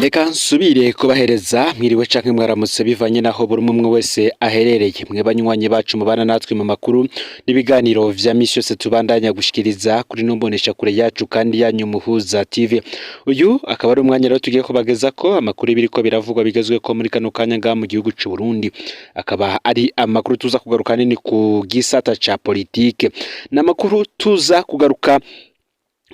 Reka nsubire kubahereza mwiriwe canke mwaramutse, bivanye naho buri umwe wese aherereye. Mwe banywanyi bacu mubana natwe mu makuru n'ibiganiro vya misi yose tubandanya gushikiriza kuri no mbonesha kure yacu kandi yanyu Muhuza TV. Uyu akaba ari umwanya rero tugiye kubageza ko amakuru biriko biravugwa bigezweko muri kano kanya ngaha mu gihugu c'u Burundi. Akaba ari amakuru tuza kugaruka nini ku gisata ca politike, n'amakuru tuza kugaruka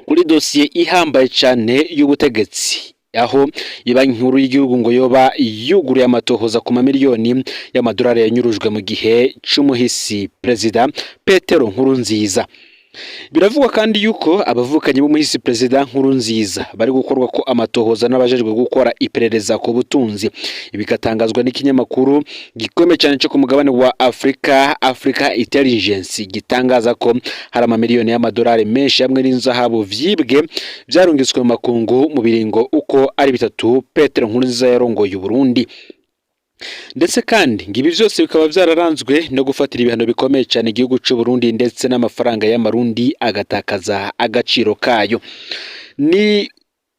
kuri dosiye ihambaye cane y'ubutegetsi, aho ibanki nkuru y'igihugu ngo yoba yuguruye amatohoza ku mamiliyoni y'amadolari yanyurujwe mu gihe c'umuhisi Perezida Petero Nkurunziza. Biravugwa kandi yuko abavukanyi b'umuhisi Perezida Nkurunziza bari gukorwa ko amatohoza n'abajejwe gukora iperereza ku butunzi. Bigatangazwa n'ikinyamakuru gikomeye cyane cyo ku mugabane wa Afrika, Africa Intelligence, gitangaza ko hari amamiliyoni y'amadolari menshi hamwe n'inzahabu vyibwe, vyarungitswe mu makungu mu biringo uko ari bitatu Petero Nkurunziza yarongoye Uburundi. Ndetse kandi ngo ibi byose bikaba byararanzwe no gufatira ibihano bikomeye cyane igihugu c'u Burundi, ndetse n'amafaranga y'amarundi agatakaza agaciro kayo. Ni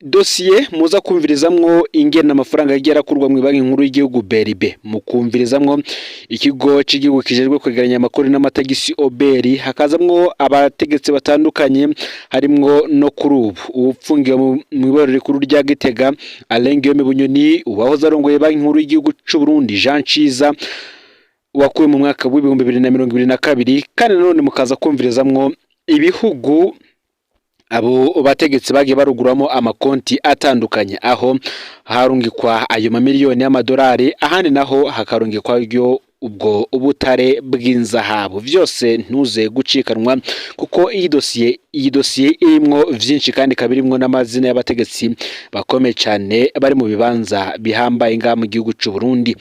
dosiye muza kumvirizamwo ingene amafaranga yagiye arakurwa mu banki nkuru y'igihugu BRB, mu kumvirizamwo ikigo cy'igihugu kijejwe kwegeranya amakuru n'amatagisi OBR, hakazamwo abategetsi batandukanye, harimwo no kuri ubu uwupfungiwe mu iborero rikuru rya Gitega Alain Guillaume Bunyoni, uwahoze arongoye banki nkuru y'igihugu c'u Burundi Jean Ciza, wakuwe mu mwaka w'2022. Kandi nanone mukaza kumvirizamwo ibihugu abo bategetsi bagiye baruguramo amakonti atandukanye, aho harungikwa ayo mamiliyoni y'amadolari, ahandi naho hakarungikwa ryo ubwo ubutare bw'inzahabu. Vyose ntuze gucikanwa, kuko iyi dosiye irimwo vyinshi, kandi ikaba irimwo n'amazina y'abategetsi bakomeye cyane bari mu bibanza bihambaye ngaha mu gihugu c'u Burundi.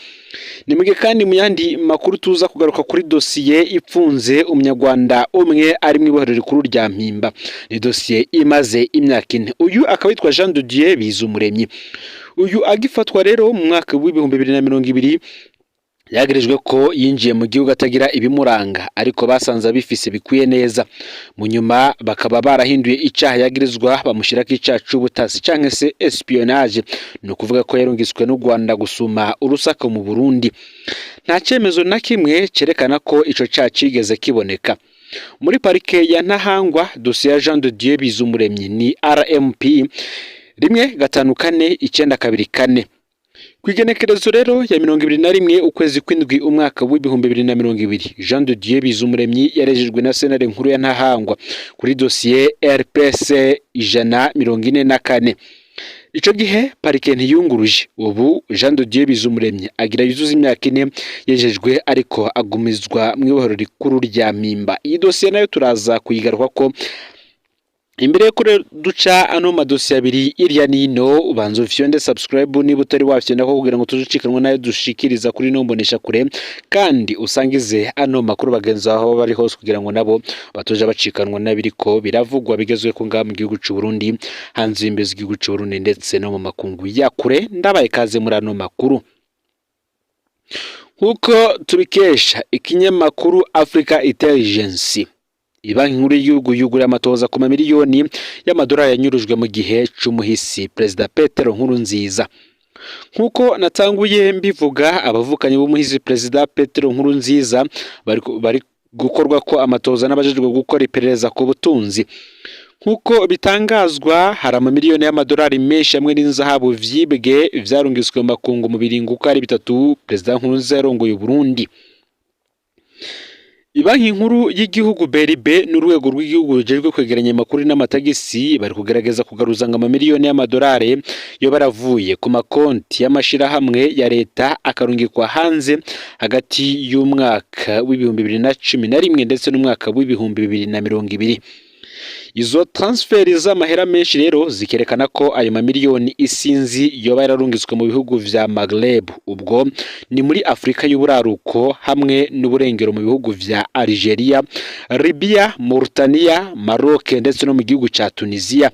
Ni mugihe kandi mu yandi makuru tuza kugaruka kuri dosiye ipfunze umunyarwanda umwe ari mu ibohero rikuru rya Mpimba. Ni dosiye imaze imyaka 4. Uyu akaba yitwa Jean de Dieu Bizumuremyi. Uyu agifatwa rero mu mwaka w'2020, yagirijwe ko yinjiye mu gihugu atagira ibimuranga, ariko basanze abifise bikwiye neza. Mu nyuma bakaba barahinduye icaha yagirizwa, bamushyirako icaha c'ubutasi canke se espionnage, ni ukuvuga ko yarungitswe n'u Rwanda gusuma urusaka mu Burundi. Nta cemezo na kimwe cerekana ko ico caha cigeze kiboneka muri parike ya Ntahangwa. Dosiye ya Jean de Dieu Bizumuremyi ni RMP 154924. Kw'igenekerezo rero ya 21 ukwezi kw'indwi umwaka w'2020, Jean de Dieu Bizumuremyi yarejejwe na sentare nkuru ya Ntahangwa kuri dosiye RPC 144. Ico gihe parike ntiyunguruje. Ubu Jean de Dieu Bizumuremyi agira yuzuza imyaka 4 yejejwe, ariko agumizwa mu ibohero rikuru rya Mpimba. Iyi dosiye nayo turaza kuyigaruka ko. Imbere yuko duca ano madosiye abiri irya nino, ubanza ufyonde subscribe niba utari wafyonda ko, kugira ngo tuzucikanwe nayo dushikiriza kuri no mbonesha kure, kandi usangize ano makuru bagenzi aho bari hose, kugira ngo nabo batoja bacikanwa n'abiriko biravugwa bigezwe ko ngaha mu gihugu c'u Burundi, hanze y'imbibe z'igihugu c'u Burundi, ndetse no mu makungu ya kure. Ndabaye kaze muri ano makuru. Nk'uko tubikesha ikinyamakuru Africa Intelligence, ibanki nkuru y'igihugu yuguriye amatohoza ku mamiliyoni y'amadolari yanyurujwe mu gihe c'umuhisi Perezida Petero Nkurunziza. Nk'uko natanguye mbivuga, abavukanyi b'umuhisi Perezida Petero Nkurunziza bari gukorwa ko amatohoza n'abajejwe gukora iperereza ku butunzi. Nk'uko bitangazwa, hari amamiliyoni y'amadolari menshi hamwe n'inzahabu vyibwe, vyarungitswe mu makungu mu biringo uko ari bitatu Perezida Nkurunziza yarongoye Uburundi. Ibanki nkuru y'igihugu BRB n'urwego rw'igihugu rujejwe kwegeranya amakuru n'amatagisi bari kugerageza kugaruza ngo amamiliyoni y'amadolari yo baravuye ku makonti y'amashirahamwe ya leta, akarungikwa hanze hagati y'umwaka w'2011 ndetse n'umwaka w'2020. Izo transfert z'amahera menshi rero zikerekana ko ayo mamiliyoni isinzi yoba yararungitswe mu bihugu vya Maghreb, ubwo ni muri Afrika y'uburaruko hamwe n'uburengero, mu bihugu vya Algeria, Libya, Mauritania, Maroc ndetse no mu gihugu ca Tunisia.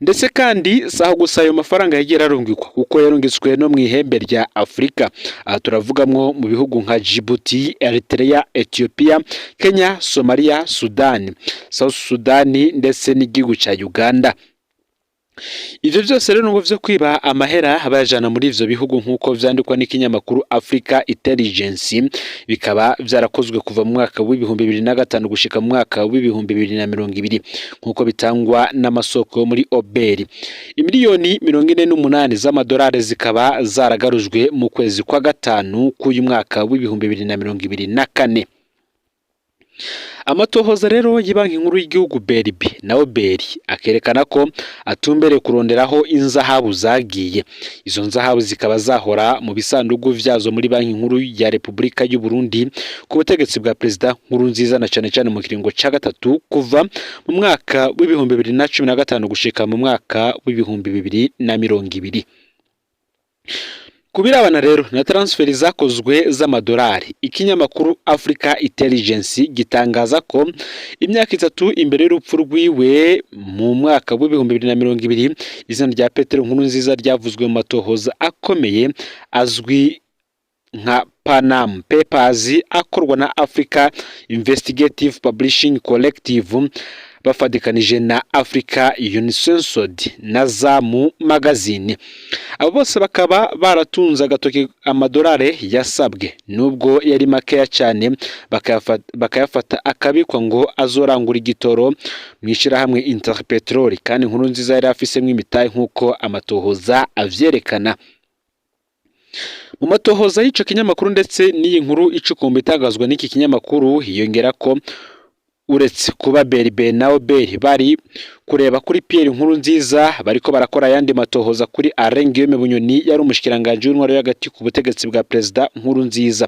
Ndetse kandi si aho gusa ayo mafaranga yagiye ararungikwa, kuko yarungitswe no mu ihembe rya Afurika. Aha turavugamwo mu bihugu nka Djibouti, Eritrea, Ethiopia, Kenya, Somalia, Sudan, South Sudan ndetse n'igihugu ca Uganda. Ivyo vyose rero ngo vyo kwiba amahera bayajana muri ivyo bihugu, nk'uko vyandikwa n'ikinyamakuru Africa Intelligence, bikaba vyarakozwe kuva mu mwaka w'2005 gushika mu mwaka w'2020, nk'uko bitangwa n'amasoko yo muri OBR. Imiliyoni 48 z'amadolari zikaba zaragarujwe mu kwezi kwa gatanu k'uyu mwaka w'2024. Amatohoza rero y'ibanki nkuru y'igihugu, BRB na OBR, akerekana ko atumbereye kuronderaho inzahabu zagiye. Izo nzahabu zikaba zahora mu bisandugu vyazo muri Banki Nkuru ya Repubulika y'u Burundi ku butegetsi bwa Perezida Nkurunziza, na cane cane mu kiringo ca gatatu, kuva mu mwaka w'2015 gushika mu mwaka w'2020. Ku birabana rero na transfert zakozwe z'amadolari, ikinyamakuru Africa Intelligence gitangaza ko imyaka 3 imbere y'urupfu rwiwe mu mwaka w'2020, izina rya Petero Nkurunziza ryavuzwe mu matohoza akomeye azwi nka Panama Papers, akorwa na Africa Investigative Publishing Collective bafatikanije na Africa Uncensored na Zamu Magazine. Abo bose bakaba baratunze agatoki amadolari yasabwe, nubwo yari makeya cyane, bakayafata akabikwa ngo azorangura igitoro mu ishyirahamwe Interpetrol, kandi Nkurunziza yari afisemwo imitahe, nk'uko amatohoza avyerekana. Mu matohoza y'ico kinyamakuru ndetse n'iyi nkuru icukumba itangazwa n'iki kinyamakuru, hiyongera ko uretse kuba BRB na OBR bari kureba kuri Pierre Nkurunziza, bariko barakora ayandi matohoza kuri Alain Guillaume Bunyoni, yari umushikiranganji w'intwaro yo hagati ku butegetsi bwa Perezida Nkurunziza.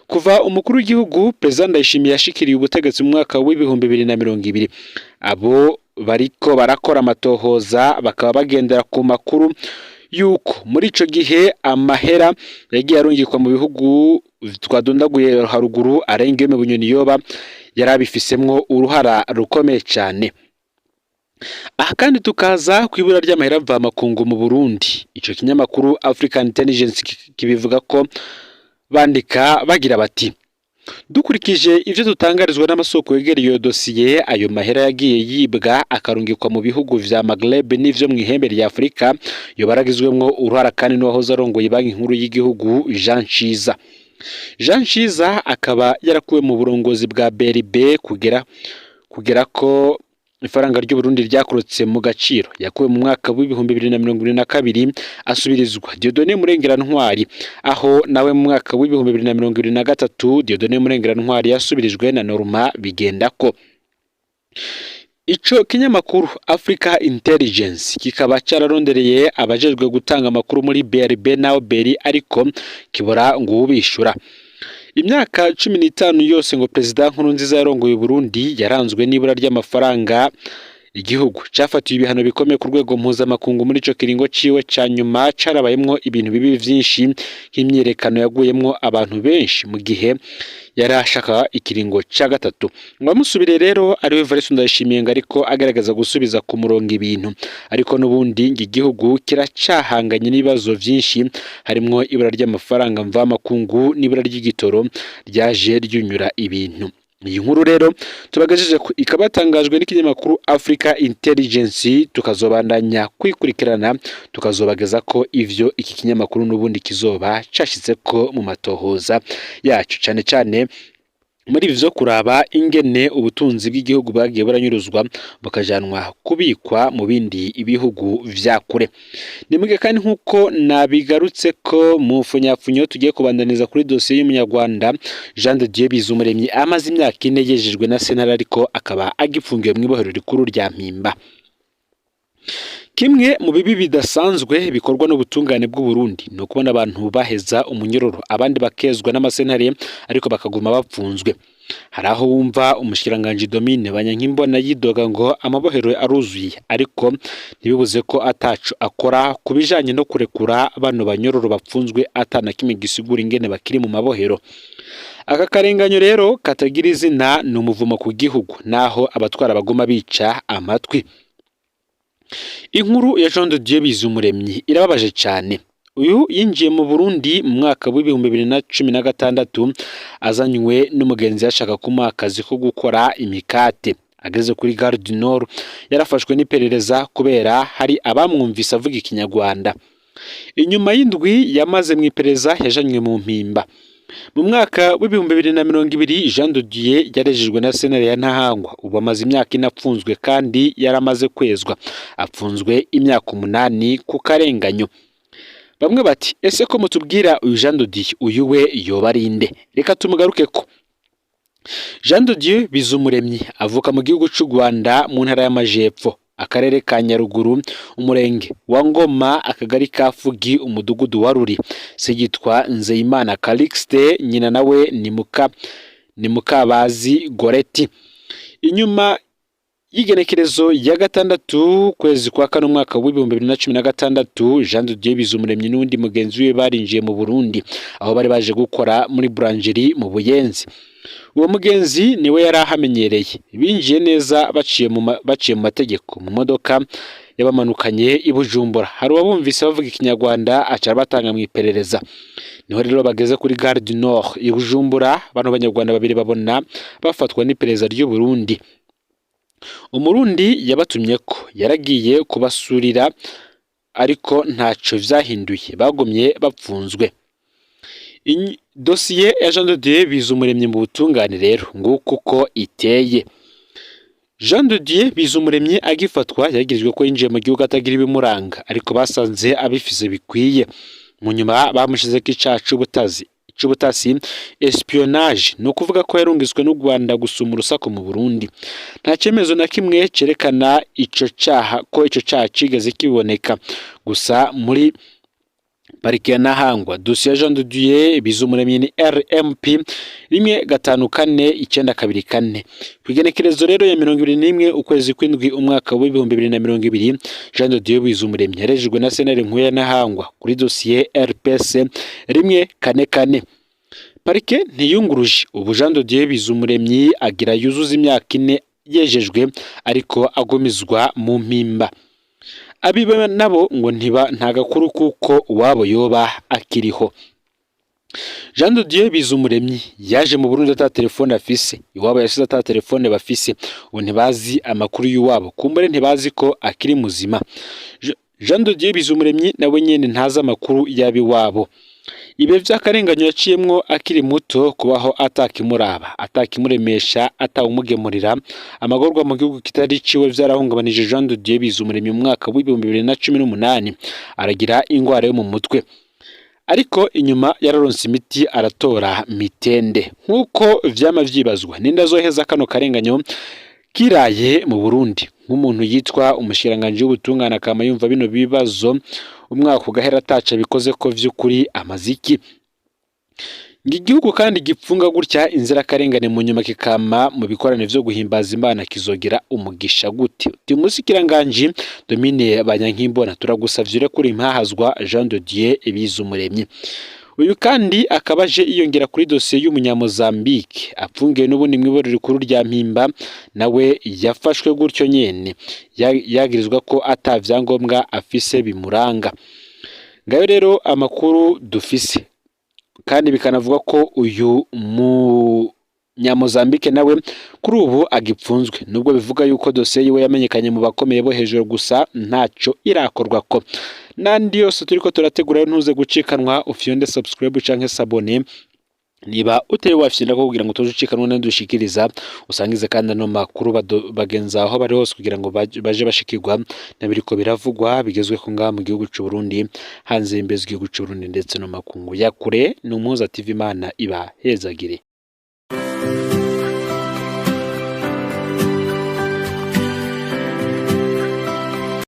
Kuva umukuru w'igihugu Perezida Ndayishimiye yashikiriye ubutegetsi mu mwaka w'2020, abo bariko barakora amatohoza bakaba bagendera ku makuru yuko muri ico gihe amahera yagiye arungikwa mu bihugu twadondaguye haruguru, Alain Guillaume Bunyoni yoba yarabifisemwo uruhara rukomeye cyane. Aha kandi tukaza ku ibura ry'amahera mvamakungu mu Burundi. Ico kinyamakuru African Intelligence kibivuga ko bandika bagira bati: "Dukurikije ivyo dutangarizwa n'amasoko yegereye iyo dosiye, ayo mahera yagiye yibwa akarungikwa mu bihugu vya Maghreb n'ivyo mw'ihembe rya Afurika yoba aragizwemwo uruhara kandi n'uwahoze arongoye Banki Nkuru y'igihugu, Jean Ciza." Jean Ciza akaba yarakuwe mu burongozi bwa BRB kugera ko ifaranga ry'u Burundi ryakorotse mu gaciro. Yakuwe mu mwaka w'2022, asubirizwa Dieudonné Murengerantwari, aho nawe mu mwaka w'2023 Dieudonné Murengerantwari yasubirijwe na Norma Bigendako. Ico kinyamakuru Africa Intelligence kikaba cararondereye abajejwe gutanga amakuru muri BRB na OBR, ariko kibura ngo uwubishura. Imyaka 15 yose ngo Perezida Nkurunziza yarongoye Burundi yaranzwe n'ibura ry'amafaranga. Igihugu cafatiwe ibihano bikomeye ku rwego mpuzamakungu. Muri ico kiringo ciwe ca nyuma carabayemwo ibintu bibi vyinshi, nk'imyiyerekano yaguyemwo abantu benshi mu gihe yari ashaka ikiringo ca gatatu. Ngo amusubire rero ariwe Evariste Ndayishimiye, ngo ariko agerageza gusubiza ku murongo ibintu, ariko n'ubundi ngo igihugu kiracahanganye n'ibibazo vyinshi, harimwo ibura ry'amafaranga mvamakungu n'ibura ry'igitoro ryaje ryunyura ibintu. Iyi nkuru rero tubagejeje ikaba yatangajwe n'ikinyamakuru Africa Intelligence. Tukazobandanya kwikurikirana, tukazobageza ko ivyo iki kinyamakuru n'ubundi kizoba cashizeko mu matohoza yacu, cane cane muri ivyo kuraba ingene ubutunzi bw'igihugu bwagiye buranyuruzwa bukajanwa kubikwa mu bindi bihugu vya kure. Ni kandi nk'uko nabigarutse ko mu funyapfunyo, tugiye kubandaniza kuri dosiye y'umunyarwanda Jean de Dieu Bizumuremyi, amaze imyaka 4 yejejwe na sentare, ariko akaba agifungiwe mu ibohero rikuru rya Mpimba. Kimwe mu bibi bidasanzwe bikorwa n'ubutungane bw'u Burundi ni ukubona abantu baheza umunyororo, abandi bakezwa n'amasentare, ariko bakaguma bapfunzwe. Hari aho wumva umushikiranganji Domine Banyankimbona yidoga ngo amabohero aruzuye, ariko ntibibuze ko ataco akora ku bijanye no kurekura bano banyororo bapfunzwe, ata na kimwe gisigura ingene bakiri mu mabohero. Aka karenganyo rero katagira izina ni umuvumo ku gihugu, naho abatwara baguma bica amatwi. Inkuru ya Jean de Dieu Bizumuremyi irababaje cyane. Uyu yinjiye mu Burundi mu mwaka w'2016 azanywe n'umugenzi yashaka kumuha akazi ko gukora imikate. Ageze kuri Gare du Nord yarafashwe n'iperereza kubera hari abamwumvise avuga ikinyarwanda. Inyuma y'indwi yamaze mu iperereza yajanywe mu Mpimba. Mu mwaka w'2020 Jean de Dieu yarejejwe na sentare ya Ntahangwa. Ubu amaze imyaka 4 apfunzwe kandi yaramaze kwezwa. Apfunzwe imyaka 8 ku karenganyo. Bamwe bati ese ko mutubwira uyu Jean de Dieu, uyu we yoba ari nde? Reka tumugaruke ko. Jean de Dieu Bizumuremyi avuka mu gihugu c'u Rwanda mu ntara y'Amajepfo, akarere ka Nyaruguru, umurenge wa Ngoma, akagari ka Fugi, umudugudu wa Ruri. Se yitwa Nzeyimana Calixte, nyina nawe ni Mukabazi Goreti. Inyuma y'igenekerezo ya 6 kwezi kwa kane umwaka w'2016 Jean de Dieu Bizumuremyi n'undi mugenzi we barinjiye mu Burundi, aho bari baje gukora muri boulangerie mu Buyenzi. Uwo mugenzi niwe yari ahamenyereye. Binjiye neza baciye mu mategeko mu modoka yabamanukanye i Bujumbura. Hari uwabumvise bavuga ikinyarwanda aca batanga mu iperereza. Niho rero bageze kuri Gare du Nord i Bujumbura, bano banyarwanda babiri babona bafatwa n'iperereza ry'u Burundi. Umurundi yabatumye ko yaragiye kubasurira, ariko ntaco vyahinduye, bagumye bapfunzwe. Dosiye ya Jean de Dieu Bizumuremyi mu butungane rero nguko uko iteye. Jean de Dieu Bizumuremyi agifatwa yagirijwe ko yinjiye mu gihugu atagira ibimuranga, ariko basanze abifise bikwiye. Mu nyuma bamushizeko icaha c'ubutasi, espionnage, ni ukuvuga ko yarungitswe n'u Rwanda gusuma urusaku mu Burundi. Nta cyemezo na kimwe cerekana ico caha ko ico caha cigeze kiboneka. Gusa muri parike ya Ntahangwa, dosiye ya Jean de Dieu Bizumuremyi ni RMP 154924. Ku igenekerezo rero ya 21 ukwezi kw'indwi umwaka w'2020 Jean de Dieu Bizumuremyi yarejejwe na sentare nkuru ya Ntahangwa kuri dosiye RPS 144. Parike ntiyunguruje. Ubu Jean de Dieu Bizumuremyi agira yuzuza imyaka 4 yejejwe, ariko agumizwa mu Mpimba. Abiba nabo ngo ntiba nta gakuru kuko uwabo yoba akiriho. Jean de Dieu Bizumuremyi yaje mu Burundi ata telefone afise, iwabo yasize ata telefone bafise, ubu ntibazi amakuru y'uwabo, kumbure ntibazi ko akiri muzima. Jean de Dieu Bizumuremyi nawe nyene ntazi amakuru y'abiwabo. Ibihe vy'akarenganyo yaciyemwo akiri muto, kubaho atakimuraba, atakimuremesha, atawumugemurira, amagorwa mu gihugu kitari ciwe vyarahungabanije Jean de Dieu Bizumuremyi. Mu mwaka w'2018 aragira ingwara yo mu mutwe, ariko inyuma yararonse imiti aratora mitende. Nk'uko vyama vyibazwa, ninde azoheza kano karenganyo kiraye mu Burundi? Nk'umuntu yitwa umushikiranganji w'ubutungane akama yumva bino bibazo umwaka ugahera ataca bikoze ko vy'ukuri amaziki. Igihugu kandi gipfunga gutya inzirakarengane mu nyuma kikama mu bikorane vyo guhimbaza Imana kizogira umugisha gute? Uti mushikiranganji Domine Banyankimbona, turagusavye urekure impahazwa Jean de Dieu Bizumuremyi. Uyu kandi akaba aje yiyongera kuri dosiye y'umunyamozambique apfungiwe n'ubundi mw'iborero rikuru rya Mpimba, nawe yafashwe gutyo nyene, yagirizwa ko ata vyangombwa afise bimuranga. Ngayo rero amakuru dufise, kandi bikanavuga ko uyu munyamozambique nawe kuri ubu agipfunzwe, nubwo bivuga yuko dosiye yiwe yamenyekanye mu bakomeye bo hejuru, gusa ntaco irakorwa ko. N'andi yose turiko turategura, ntuze gucikanwa. Ufyonde subscribe canke s'abonner niba utari wafyonda ko, kugira ngo tuje ucikanwa n'adushikiriza. Usangize kandi ano makuru bagenzi aho bari hose, kugira ngo baje bashikirwa nabiriko biravugwa bigezweho ngaha mu gihugu c'u Burundi, hanze y'imbibe z'igihugu c'u Burundi, ndetse no makungu ya kure. Ni Umuhuza TV. Imana ibahezagire.